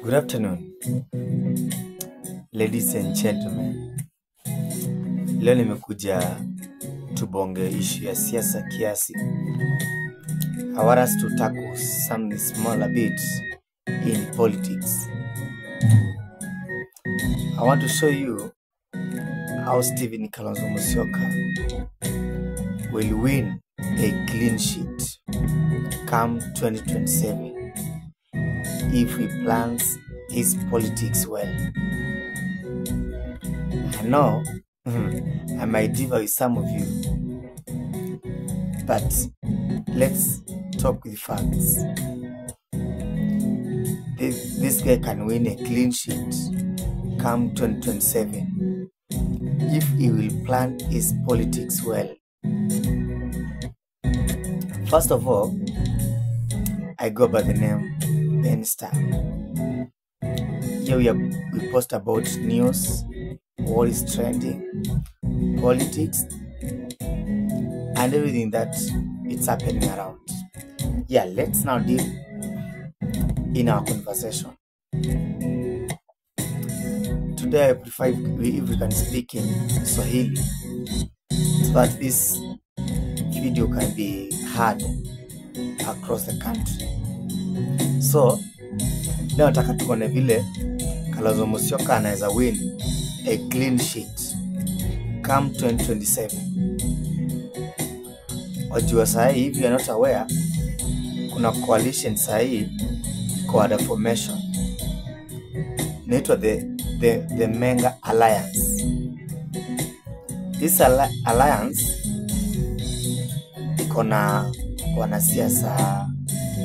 Good afternoon, ladies and gentlemen. Leo nimekuja tubonge issue ya siasa kiasi. I want us to tackle something small a bit in politics. I want to show you how Stephen Kalonzo Musyoka will win a clean sheet come 2027 if he plans his politics well. I know I might differ with some of you, but let's talk with facts. This guy can win a clean sheet come 2027 if he will plan his politics well. First of all, I go by the name Benstar. Here we post about news, what is trending, politics, and everything that it's happening around. Yeah, let's now deal in our conversation. Today I prefer if we can speak in Swahili so that this video can be heard across the country. So, leo nataka tuone vile Kalonzo Musyoka anaweza win a clean sheet come 2027. Wajua sahi, if you are not aware, kuna coalition sahi kwa formation inaitwa the Menga Alliance. This alliance iko na wanasiasa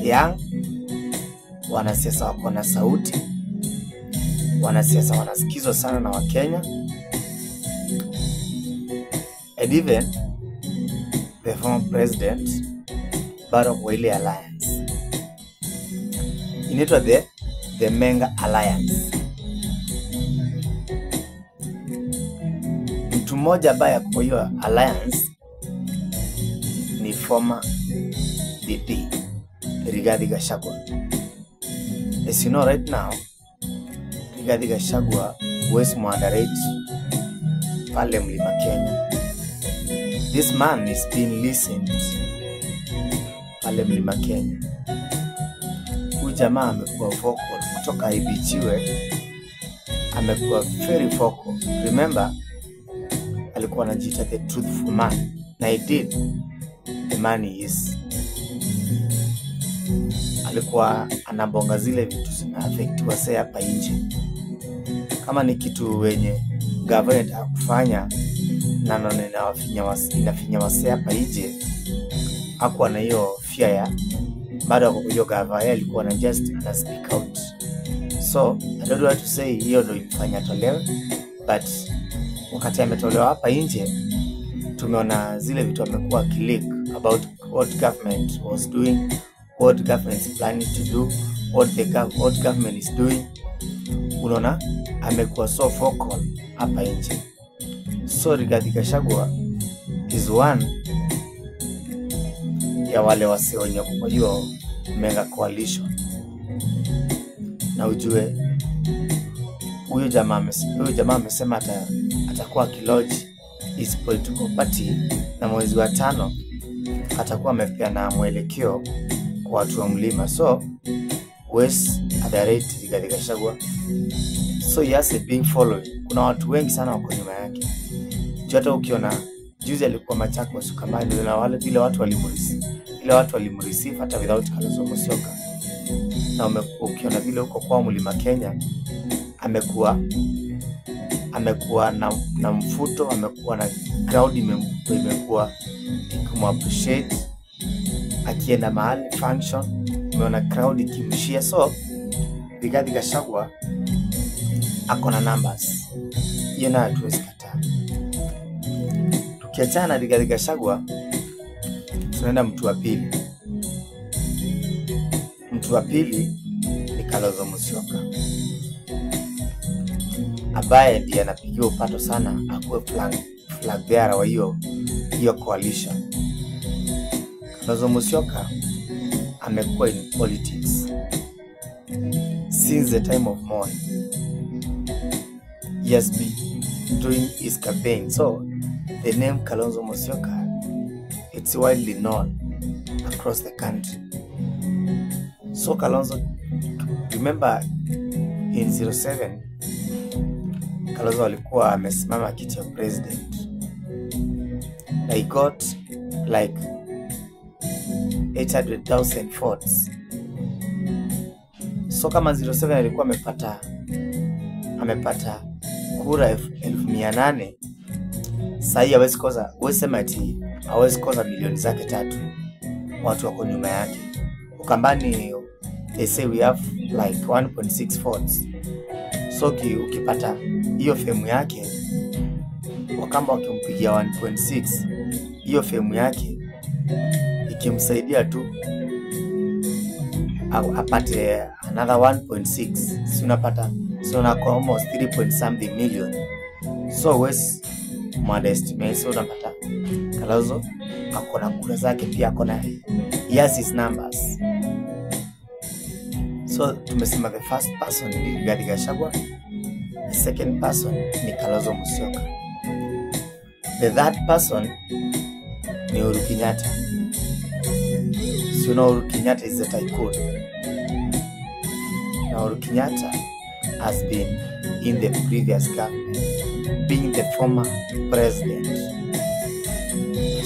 young, wanasiasa wako na sauti, wanasiasa wanasikizwa sana na Wakenya, and even the former president bado kwa ile alliance inaitwa the Menga Alliance. Mtu mmoja ambaye kwa hiyo alliance ni former DP Rigathi Gachagua. As you know right now, Rigathi Gachagua huwezi moderate pale Mlima Kenya. This man is being listened pale Mlima Kenya. Huyu jamaa amekuwa vocal kutoka ibichiwe, amekuwa very vocal. Remember, alikuwa anajiita the truthful man, na he did the man he is. Alikuwa anabonga zile vitu zina affect wasee hapa nje. Kama ni kitu wenye government hakufanya na naona inafinya wasee hapa nje, hakuwa na hiyo fear ya bado kwa hiyo gava, yeye alikuwa na just ana speak out. So I don't want to say hiyo ndio ilifanya tolewe, but wakati ametolewa hapa nje tumeona zile vitu amekuwa akileak about what government was doing, what government is planning to do, what government is doing. Unaona amekuwa so vocal hapa nje. So Rigathi Gachagua is one ya wale wasee wenye kwa hiyo Menga coalition. Na ujue huyo jamaa amesema atakuwa akilaunch his political party, na mwezi wa 5 atakuwa amepeana mwelekeo kwa watu wa mlima. So West adarate Rigathi Gachagua. So he has a big following. Kuna watu wengi sana wako nyuma yake. Hata ukiona juzi alikuwa Machakos kama na wale vile watu walimreceive hata without Kalonzo Musyoka. Na ukiona vile huko kwa Mlima Kenya amekuwa na mfuto, amekuwa na crowd imekuwa ikimu-appreciate. Akienda mahali function umeona crowd ikimshia. So Rigathi Gachagua ako na numbers, hiyo nayo hatuwezi kataa. Tukiachana na Rigathi Gachagua tunaenda mtu wa pili. Mtu wa pili ni Kalonzo Musyoka, ambaye ndiye anapigiwa upato sana akuwe flag bearer wa hiyo coalition. Kalonzo Musyoka amekuwa in politics Since the time of Moi, he has been doing his campaign. So the name Kalonzo Musyoka, it's widely known across the country. So Kalonzo, remember in 07, Kalonzo alikuwa amesimama kiti ya president. Na he got like 800,000 votes. So kama 07 alikuwa amepata kura 800,000, sahi hawezi kosa, huwezi sema ati hawezi kosa milioni zake 3. Watu wako nyuma yake. Ukambani they say we have like 1.6 votes. So ukipata hiyo femu yake, Wakamba wakimpigia 1.6, hiyo femu yake ikimsaidia tu apate another 1.6, si unapata, si unakuwa almost 3 point something million. So huwezi underestimate. So unapata Kalonzo ako na kura zake pia, ako na, he has his numbers. So tumesema the first person ni Rigathi Gachagua, the second person ni Kalonzo Musyoka, the third person ni Uhuru Kenyatta. So you know Uhuru Kenyatta is a tycoon. Now Uhuru Kenyatta has been in the previous government, being the former president.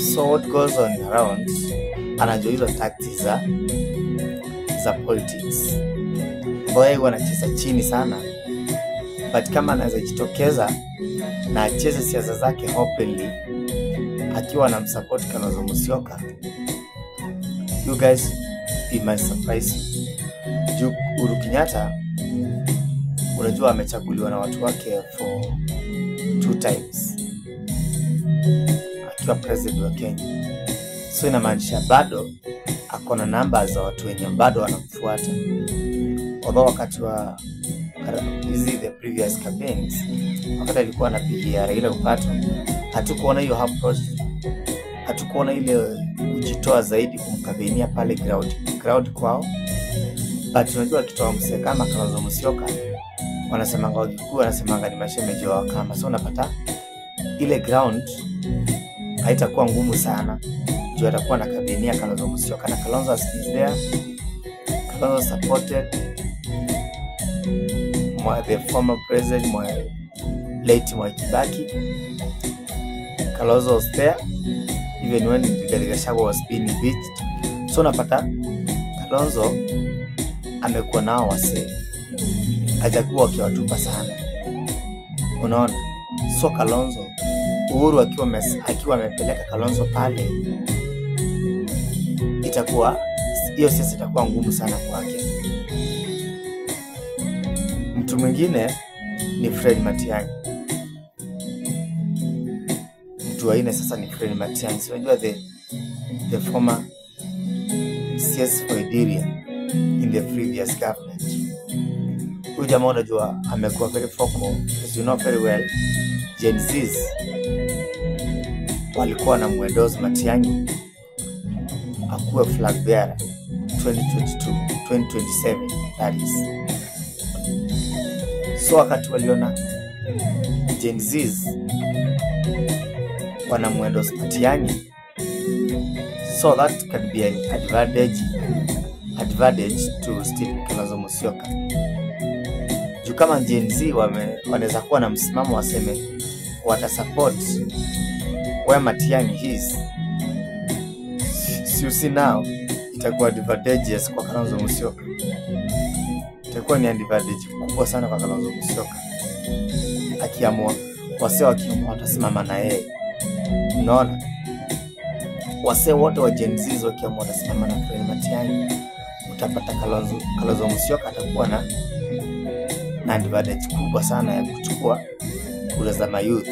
So what goes on around, anajua hizo tactics za politics. Boy wanacheza chini sana, but kama anaweza jitokeza na acheze siasa zake openly akiwa anamsupport Kalonzo Musyoka, you guys, it might surprise you. Juu Uhuru Kenyatta unajua amechaguliwa na watu wake for 2 times akiwa president wa Kenya. So inamaanisha bado ako na namba za watu wenye bado wanamfuata. Although wakati wa hizi the previous campaigns, wakati alikuwa anapigia Raila upato, hatukuona hiyo approach, hatukuona ile kujitoa zaidi kumkabenia pale ground kwao. But unajua akitoa msee kama Kalonzo Musyoka, wanasemanga Wakikuyu, wanasemanga ni mashemeji wa Wakamba. So unapata ile ground haitakuwa ngumu sana juu atakuwa anakabenia Kalonzo Musyoka, na Kalonzo is there. Kalonzo supported the former president late Mwai Kibaki. Kalonzo was there even when Rigathi Gachagua was being impeached. So unapata Kalonzo amekuwa nao wasee, hajakuwa akiwatupa sana, unaona. So Kalonzo, Uhuru akiwa amepeleka Kalonzo pale, itakuwa hiyo siasa itakuwa ngumu sana kwake. Mtu mwingine ni Fred Matiang'i. Mtu wa nne sasa ni Fred Matiang'i. So unajua the former CS for Idiria in the previous government. Huyu jamaa unajua amekuwa very vocal, as you know very well, Gen Zs walikuwa na muendorse Matiang'i akuwe flag bearer 2022, 2027 that is. So wakati waliona Gen Zs wana muendorse Matiang'i, so that can be an advantage to Stephen Kalonzo Musyoka. Juu kama Gen Z wanaweza kuwa na msimamo waseme watasupport where Matiang'i is, you see now itakuwa advantageous kwa Kalonzo Musyoka. Itakuwa ni advantage kubwa sana kwa Kalonzo Musyoka akiamua, wasee wakiamua watasimama na yeye. Unaona, wasee wote wa Gen Z wakiamua watasimama na Fred Matiang'i, utapata Kalonzo Musyoka atakuwa na advantage kubwa sana ya kuchukua kura za mayouth.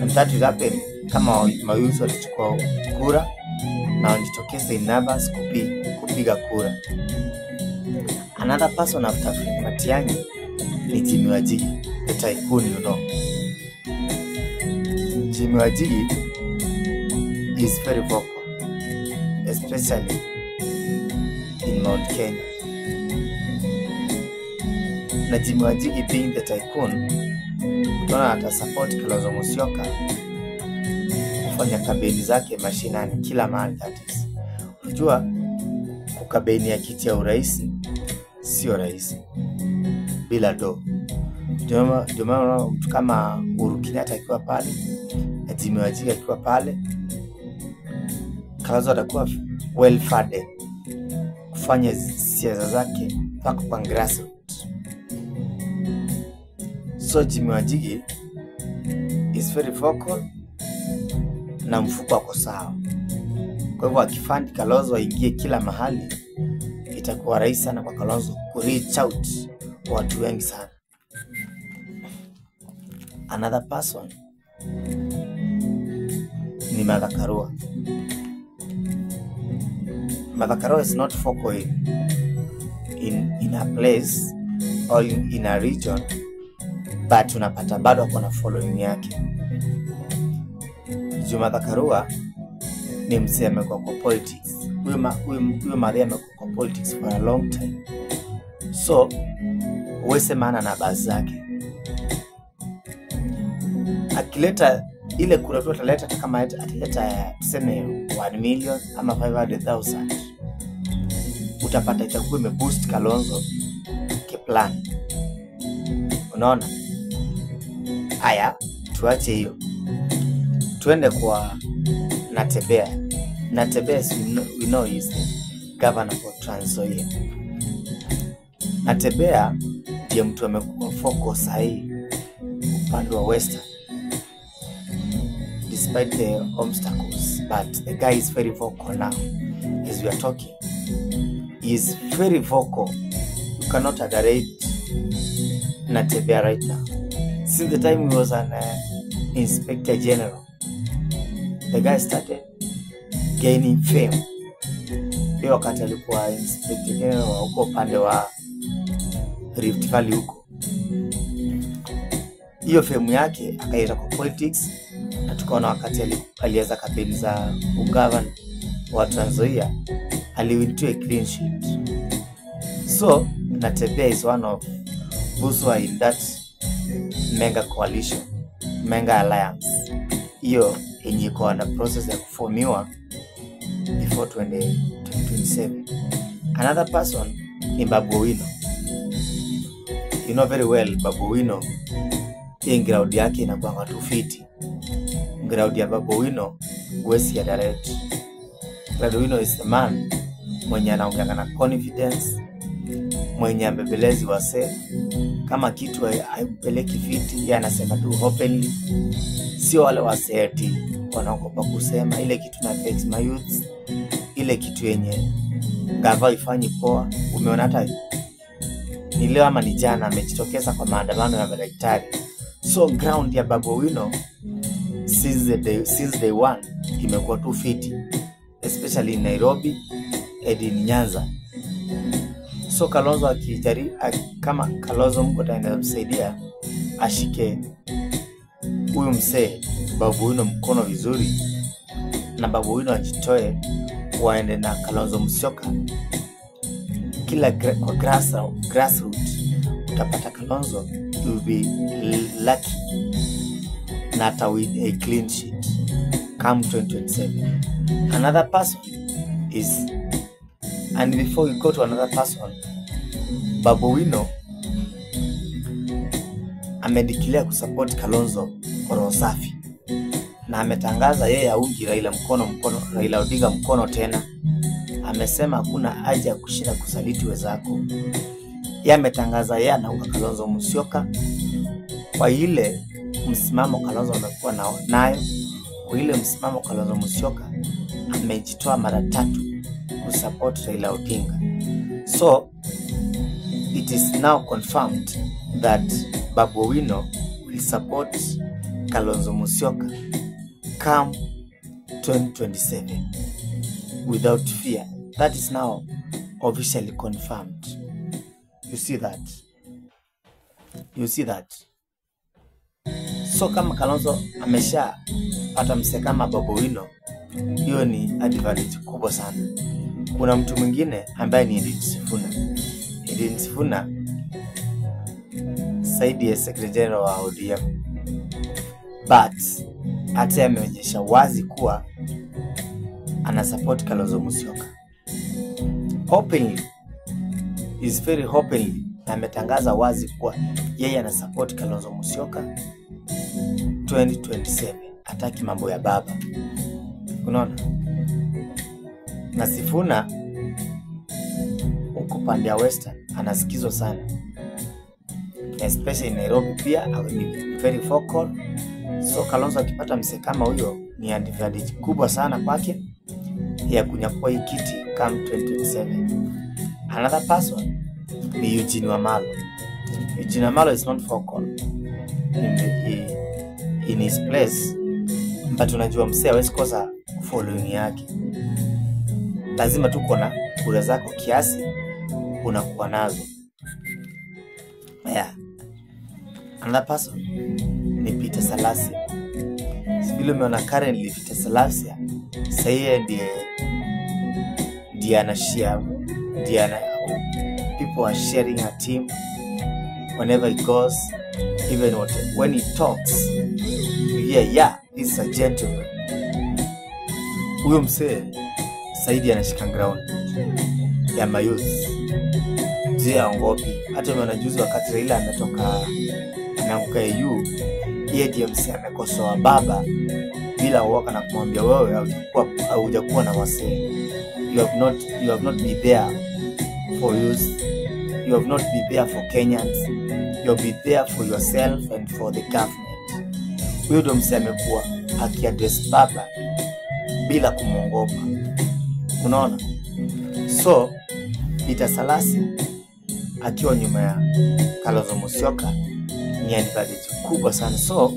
And that will happen kama mayouth walichukua kura na wajitokeze in numbers kupiga kura. Another person after Fred Matiang'i ni Jimmy Wanjigi, the tycoon, you know. Jimmy Wanjigi is very vocal, especially in Mount Kenya. Na Jimmy Wanjigi being the tycoon, utaona atasupport Kalonzo Musyoka kufanya kampeni zake mashinani kila mahali. That is, unajua kukampeni ya kiti ya urais sio rahisi bila do. Ndio maana mtu kama Uhuru Kenyatta akiwa pale na Jimmy Wanjigi akiwa pale, Kalonzo atakuwa well funded kufanya siasa zake mpaka kwa grassroots. So Jimmy Wanjigi is very vocal na mfuko wako sawa. Kwa hivyo akifund Kalonzo aingie kila mahali, itakuwa rahisi sana kwa Kalonzo ku reach out watu wengi sana. Another person ni Martha Karua. Martha Karua is not vocal in a place or in a region, but unapata bado ako na following yake. Juu Martha Karua ni mzee amekuwa kwa politics. Huyu Maria amekuwa kwa politics for a long time. So huwezi maana na basi zake. Akileta ile kura tu ataleta, hata kama ataleta tuseme 1 million ama 500,000, utapata itakuwa imeboost Kalonzo kiplan. Unaona? Haya, tuache hiyo, tuende kwa Natembeya. Natembeya, as we know, is the governor for Trans Nzoia. Natembeya ndiye mtu amekuwa focus sahihi upande wa Western despite the obstacles, but the guy is very vocal now. As we are talking, he is very vocal. You cannot underrate Natembeya right now. Since the time he was an inspector general, the guy started gaining fame. Hiyo wakati alikuwa inspector general wa huko upande wa Rift Valley huko, hiyo fame yake akaileta kwa politics, na tukaona wakati alianza kampeni za ugavana wa Trans Nzoia aliwin to a clean sheet. So Natembeya is one of those who are in that mega coalition, mega alliance hiyo yenye iko under process ya kuformiwa before 2027. Another person ni Babu Owino. You know very well Babu Owino, hii ground yake inakuwa tu fiti. Ground ya Babu Owino huwezi ya direct. Babu Owino is the man mwenye anaongea na confidence, mwenye ambebelezi wase. Kama kitu haipeleki fiti, yeye anasema tu openly. Sio wale wase eti wanaogopa kusema ile kitu na affect my youth, ile kitu yenye gava ifanyi poa. Umeona hata ni leo ama ni jana amejitokeza kwa maandamano ya madaktari. So ground ya Babu Owino since day one imekuwa tu fiti, especially in Nairobi and in Nyanza. So Kalonzo akijari, kama Kalonzo Mungu ataenda kumsaidia ashike huyu msee Babu Owino mkono vizuri, na Babu Owino ajitoe waende na Kalonzo Musyoka kila kwa grassroots, utapata Kalonzo will be lucky na ata win a clean sheet come 2027. Another person is, and before we go to another person, Babu Owino amedeclare kusupport Kalonzo kwa roho safi, na ametangaza yeye haungi Raila mkono Raila Odinga mkono tena. Amesema hakuna haja ya kushinda kusaliti wenzako. Yeye ametangaza yeye anaunga Kalonzo Musyoka kwa ile msimamo Kalonzo amekuwa nayo, kwa ile msimamo Kalonzo Musyoka amejitoa mara tatu kusupport Raila Odinga. So it is now confirmed that Babu Owino will support Kalonzo Musyoka come 2027 without fear. That is now officially confirmed. You see that? You see that? So kama Kalonzo amesha pata mse kama Babu Owino, hiyo ni advantage kubwa sana. Kuna mtu mwingine ambaye ni Edwin Sifuna. Edwin Sifuna Saidi ya Secretary General wa ODM, but hata ameonyesha wazi kuwa ana support Kalonzo Musyoka openly, is very openly, na ametangaza wazi kuwa yeye ana support Kalonzo Musyoka 2027, hataki mambo ya baba, unaona. Na Sifuna huko pande ya Western anasikizwa sana, especially Nairobi pia ni very vocal. So Kalonzo akipata msee kama huyo ni advantage kubwa sana kwake ya kunyakua hii kiti come 2027. Another person ni Eugene Wamalwa. Eugene Wamalwa is not vocal in his place, but unajua msee hawezi kosa following yake. Lazima tu na kura zako kiasi unakuwa nazo. Yeah. Another person ni Peter Salasya. Vile umeona currently Peter Salasya sasa yeye ndiye ana share, ndiye ana, people are sharing a team whenever he goes, even when he talks, yeah, this is a gentleman. Huyo msee Saidi anashika ground ya mayouth. Je, aongopi? Hata umeona juzi wakati Raila ametoka ameanguka AU, yeye ndiye msee amekosoa baba bila uoga na kumwambia wewe haujakuwa na wasee. You have not been there for youth. You have not been there for Kenyans. You have been there for yourself and for the government. Huyo ndio msee amekuwa akiaddress baba bila kumwongopa. Unaona? So Peter Salasya akiwa nyuma ya Kalonzo Musyoka ni advantage kubwa sana. So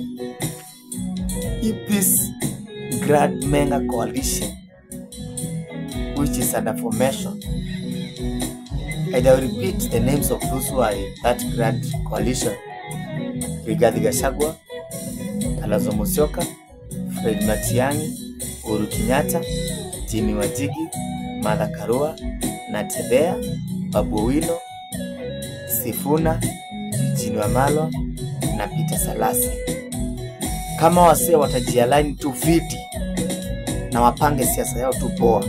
if this Grand Menga coalition which is under formation, and I will repeat the names of those who are in that grand coalition: Rigathi Gachagua, Kalonzo Musyoka, Fred Matiang'i, Uhuru Kenyatta, Jimmy Wanjigi, Martha Karua, Natembeya, Babu Owino, Sifuna, Eugene Wamalwa na Peter Salasya. Kama wasee watajialign tu viti na wapange siasa yao tu poa,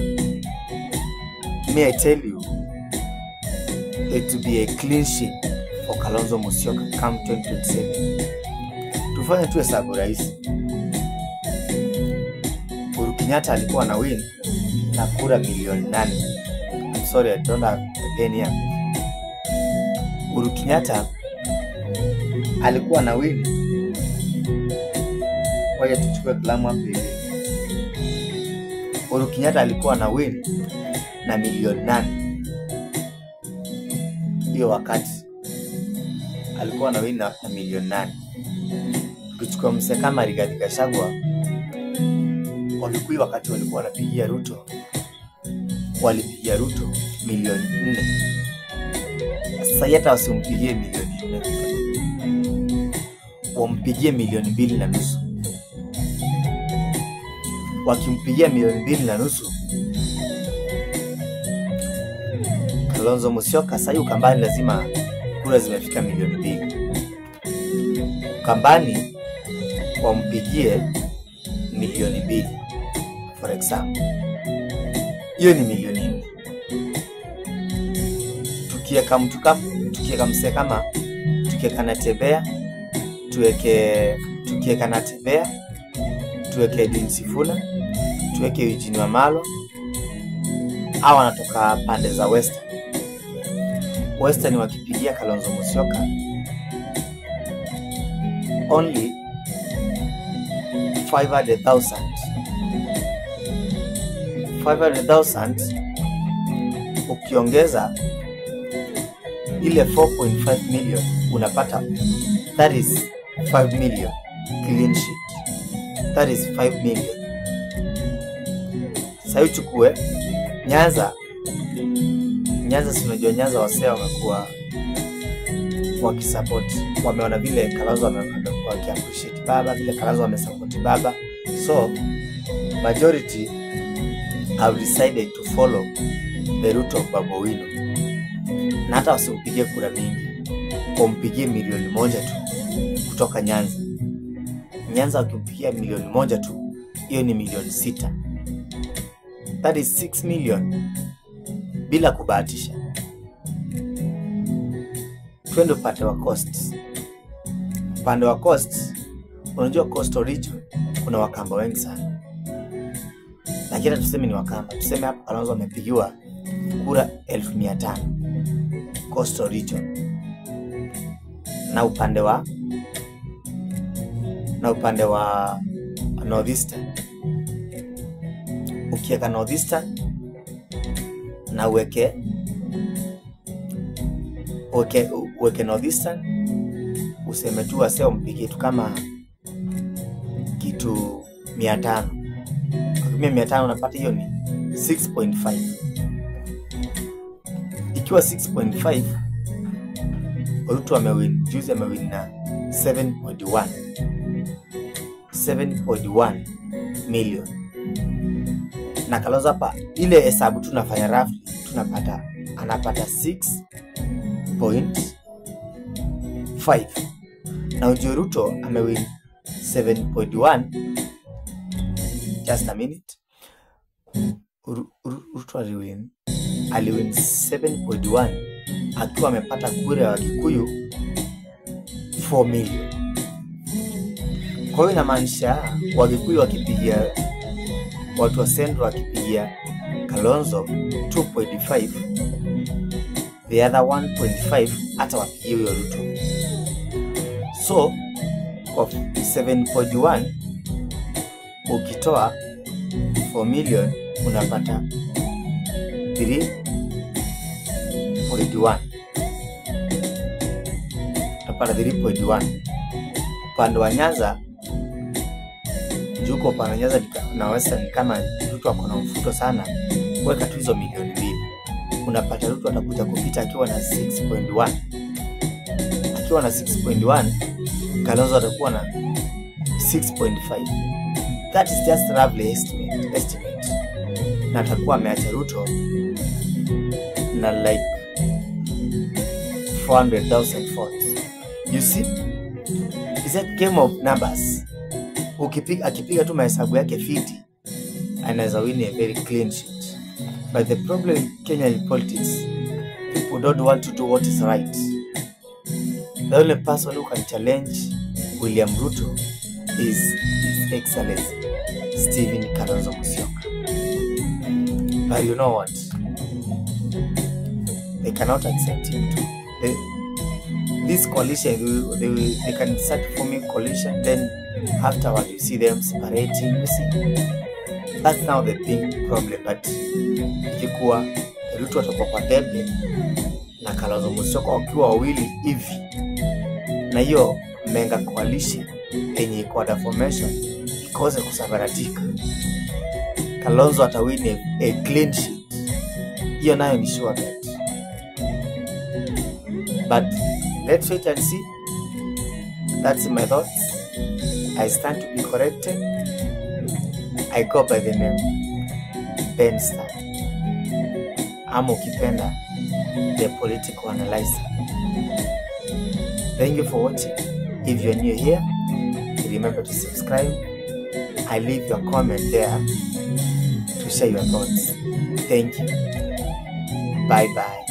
may I tell you, it will be a clean sheet for Kalonzo Musyoka come 2027. Tufanye tu hesabu rahisi. Uhuru Kenyatta alikuwa na win na kura milioni 8. I'm sorry, I don't have a pen here. Uhuru Kenyatta alikuwa na win. Wacha tuchukue kalamu hapa hivi. Uhuru Kenyatta alikuwa na win na milioni 8. Hiyo wakati alikuwa na win na milioni 8. Ukichukua msee kama Rigathi Gachagua, walikuwa wakati walikuwa wanapigia Ruto, walipigia Ruto milioni 4. Sasa hata wasimpigie milioni 4, wampigie milioni 2.5. Wakimpigia milioni 2.5, Kalonzo Musyoka sasa Ukambani lazima kura zimefika milioni 2. Ukambani wampigie milioni 2 for example, hiyo ni milioni 4. Tukiweka mtu kama, tukiweka msee kama, tukiweka Natembeya, tukiweka Natembeya, tuweke Edwin Sifuna, tuweke Eugene Wamalwa, hawa wanatoka pande za Western. Western wakipigia Kalonzo Musyoka only 500,000. 500,000 ukiongeza ile 4.5 million unapata, that is 5 million clean sheet. That is 5 million. Sasa uchukue Nyanza. Nyanza, si unajua Nyanza wasee wamekuwa wakisupport, wameona vile Kalonzo amekuwa akiappreciate baba, vile Kalonzo amesupport baba, so majority have decided to follow the route of Babu Owino, na hata wasiupigie kura mingi. Wampigie 1 milioni tu kutoka Nyanza. Nyanza wakimpigia 1 milioni tu, hiyo ni milioni 6. That is 6 million bila kubahatisha. Twende upande wa Coast. Upande wa Coast, unajua Coastal Region kuna Wakamba wengi sana, lakini hata tuseme ni Wakamba, tuseme hapa Kalonzo amepigiwa kura 500,000 Coastal Region, na upande wa Northeastern, ukiweka Northeastern na uweke Northeastern, useme tu wasee umpigie tu kama kitu 500, ukitumia 500 unapata hiyo ni 6.5. Ikiwa 6.5, Ruto amewin juzi, amewin na 7.1, 7.1 million. Na Kalonzo hapa, ile hesabu tunafanya roughly, tunapata anapata 6.5 na ujue Ruto amewin 7.1. Just a minute. Ruto aliwin 7.1 akiwa amepata kura ya Wakikuyu 4 million. Kwa hiyo inamaanisha Wakikuyu wakipigia, watu wa Central wakipigia Kalonzo 2.5, the other 1.5 hata wapigie huyo Ruto. So kwa 7.1 ukitoa 4 million unapata 3.1, utapata 3.1. Upande wa Nyanza, juko upande wa Nyanza na Western, ni kama Ruto ako na mfuto sana, weka tu hizo milioni 2, unapata Ruto atakuja kupita akiwa na 6.1. Akiwa na 6.1, Kalonzo atakuwa na 6.5. That is just roughly estimate. Na atakuwa ameacha Ruto na like 400,000 votes. You see, it's a game of numbers. Ukipiga, akipiga tu mahesabu yake fiti, anaweza win a very clean sheet. But the problem in Kenyan politics, people don't want to do what is right. The only person who can challenge William Ruto is His Excellency Stephen Kalonzo Musyoka. But you know what? They cannot accept him to. This coalition, they can start forming coalition, then afterward you see them separating. You see, that's now the big problem. But ikikuwa Ruto atakuwa kwa debe na Kalonzo Musyoka wakiwa wawili hivi, na hiyo mega coalition yenye iko under formation ikose kusambaratika, Kalonzo atawin a clean sheet. Hiyo nayo ni sure bet. But let's wait and see. That's my thoughts. I stand to be corrected. I go by the name Ben Star, ama ukipenda the political analyzer. Thank you for watching. If you're new here, remember to subscribe. I leave your comment there to share your thoughts. Thank you. Bye bye.